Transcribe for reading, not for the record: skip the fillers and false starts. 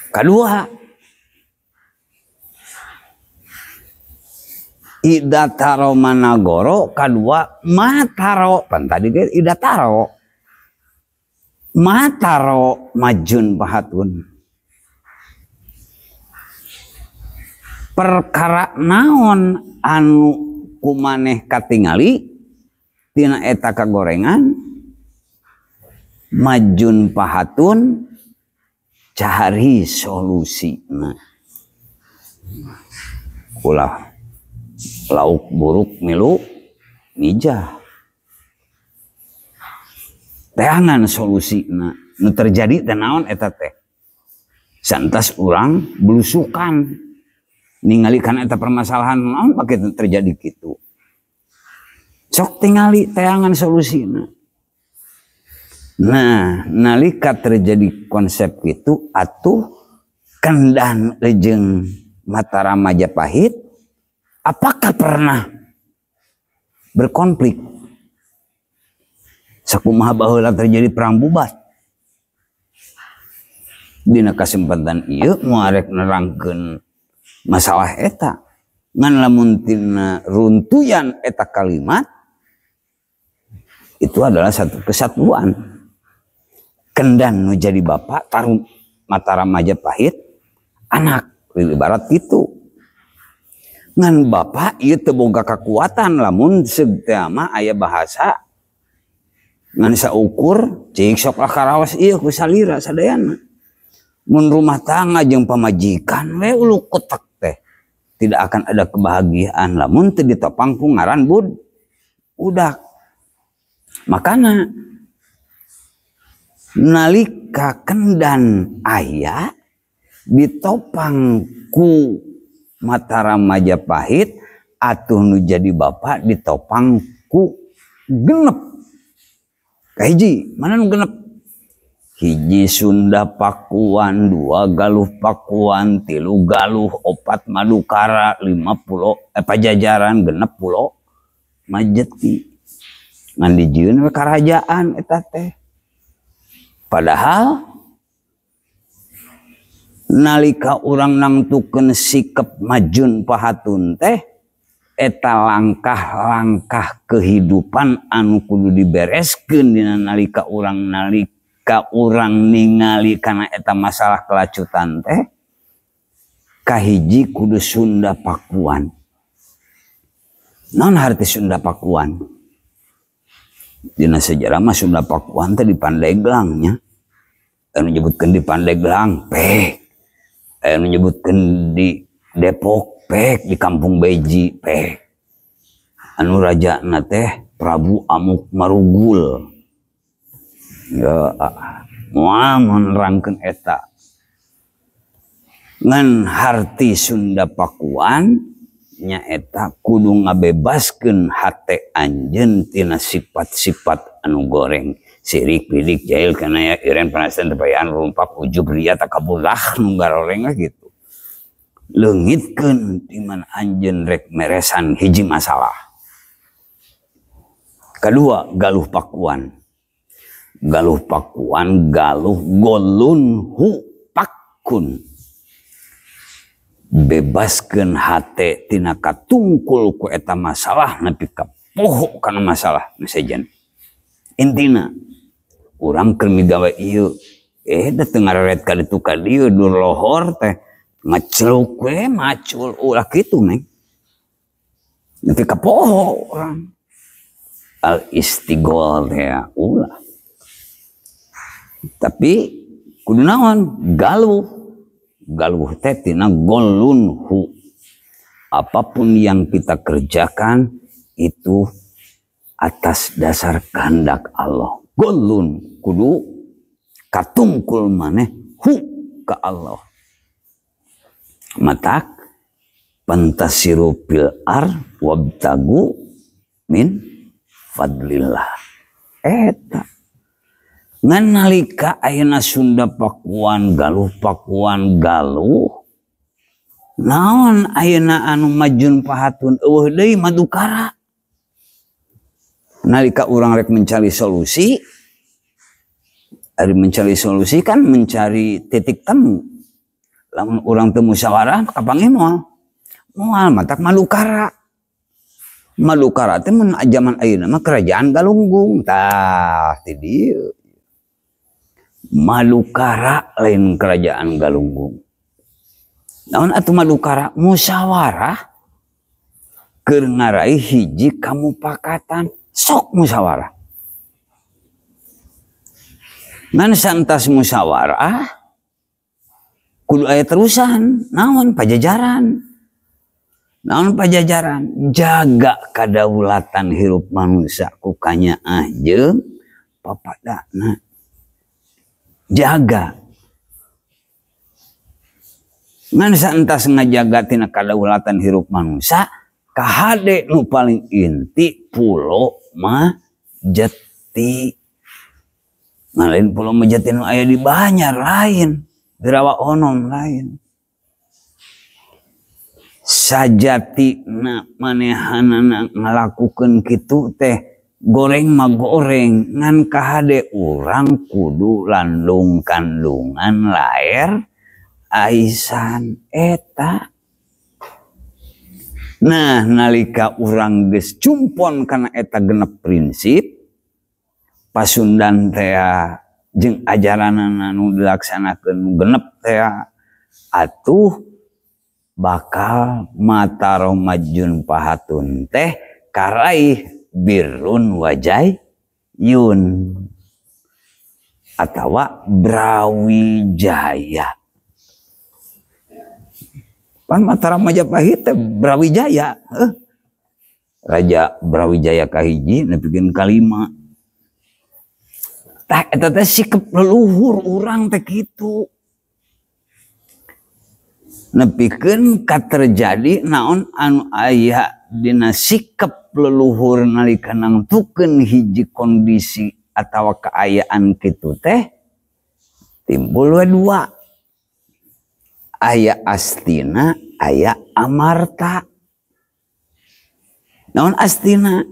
Kadua ida taro managoro, kadua mataro, pan tadi ge ida taro mataro majun pahatun. Perkara naon anu kumaneh katingali tina eta kagorengan majun pahatun cari solusina. Ulah lauk buruk milu mijah. Teangan solusina nu terjadi teh naon eta teh. Santas urang belusukan ningali kana eta permasalahan naon pake terjadi kitu. Sok tingali teangan solusina. Nah, nalika terjadi konsep itu atuh kendan jeung Mataram Majapahit apakah pernah berkonflik? Sakumaha baheula terjadi perang Bubat. Dina kasempatan ieu moal rek nerangkeun masalah eta. Ngan lamun tina runtuyan eta kalimat itu adalah satu kesatuan. Kendan nu jadi bapak taruh Mataram Majapahit anak ibarat gitu. Ngan bapak ieu teu boga kekuatan lamun seug teh mah aya bahasa ngan saukur cik sok lah karaos ieu ku salira sadayana. Mun rumah tangga jeung pamajikan we ulu kotak teh tidak akan ada kebahagiaan lamun teu ditopang ku ngaran bud udak. Makana nalika kendan aya ditopang ku Mataram Majapahit atuh nu jadi bapak ditopang ku genep. Kahiji, mana nu genep? Hiji Sunda Pakuan, 2 Galuh Pakuan, 3 Galuh, 4 Madukara, 5 pulo Pajajaran, 6 pulo Majeti. Ngan dijieun we karajaan eta teh. Padahal nalika urang nangtukeun sikep majun pahatun teh eta langkah-langkah kehidupan anu kudu dibereskeun dina nalika urang ningali kana eta masalah kelacutan teh kahiji kudu Sunda Pakuan. Naon harti Sunda Pakuan? Dina sejarah mah Sunda Pakuan teh di Pandeglang nya. Anu nyebutkeun di Pandeglang pek. Anu nyebutkeun di Depok pek, di Kampung Beji pek. Anu rajana teh Prabu Amuk Marugul. Ya, moal nerangkeun eta. Ngan harti Sunda Pakuan nyaeta kudu ngabebaskeun hate anjeun tina sifat-sifat anu goreng, sirik, bidik, jahil, kana ya iren, panasan, tepayan, rumpak, ujub, ria, takabur lah nu garoreng lah gitu. Leungitkeun di mana anjeun rek meresan hiji masalah. Kedua, Galuh Pakuan. Galuh Pakuan, Galuh golun hu pakun. Bebaskeun hate tina katungkul ku eta masalah nepi ka poho kana masalah nu sejen. Intina urang keur migawe ieu da teu ngareret ka ditu ka dieu dur lohor teh ngaceluk we macul ulah kitu neng. Nepi ka poho urang. Al istigol teh ulah. Tapi kudu naon? Galuh. Galuh teh tina golun hu. Apapun yang kita kerjakan itu atas dasar kehendak Allah. Golun kudu katungkul maneh hu ka Allah. Matak pantasiru fil ar wabtagu min fadlillah. Eta ngan nalika ayeuna Sunda Pakuan, Galuh Pakuan, Galuh naon ayeuna anu majun pahatun eueuh deui Madukara. Nalika urang rek mencari solusi, ari mencari solusi kan mencari titik temu. Lamun urang teu musyawarah kapanggih moal. Moal matak Madukara. Madukara teh mun jaman ayeuna mah kerajaan Galunggung. Tah ti dieu. Madukara lain kerajaan Galunggung. Naon atuh Madukara? Musyawarah keur ngaraih hiji kamupakatan, sok musyawarah. Ngan santas musyawarah kudu aya terusan, naon pajajaran. Naon pajajaran? Jaga kadaulatan hirup manusia ku kanyaah jeung papadana. Jaga. Ngan santas ngajaga tina kadaulatan hirup manusia, kahade nu paling inti Pulo Majeti. Nah, lain Pulo Majeti nu aya di Banjar lain, di Rawa Onom lain. Sajatina manehanana ngalakukeun kitu teh goreng mah goreng, ngan kahade urang kudu landung kandungan laer aisan eta. Nah, nalika urang geus cumpon kana eta genep prinsip Pasundan tea jeung ajaranana nu dilaksanakeun genep tea, atuh bakal Mataram Majun Pahatun teh karaih birrun wajayun atawa Brawijaya. Pan Mataram Majapahit teh Brawijaya, Raja Brawijaya kahiji nepikeun kalima. Tah eta teh sikap leluhur urang teh kitu. Nepikeun ka terjadi naon anu aya dina sikap leluhur nalika nangtukeun hiji kondisi atawa kaayaan kitu teh timbul we dua. Aya astina, aya amarta. Naon astina?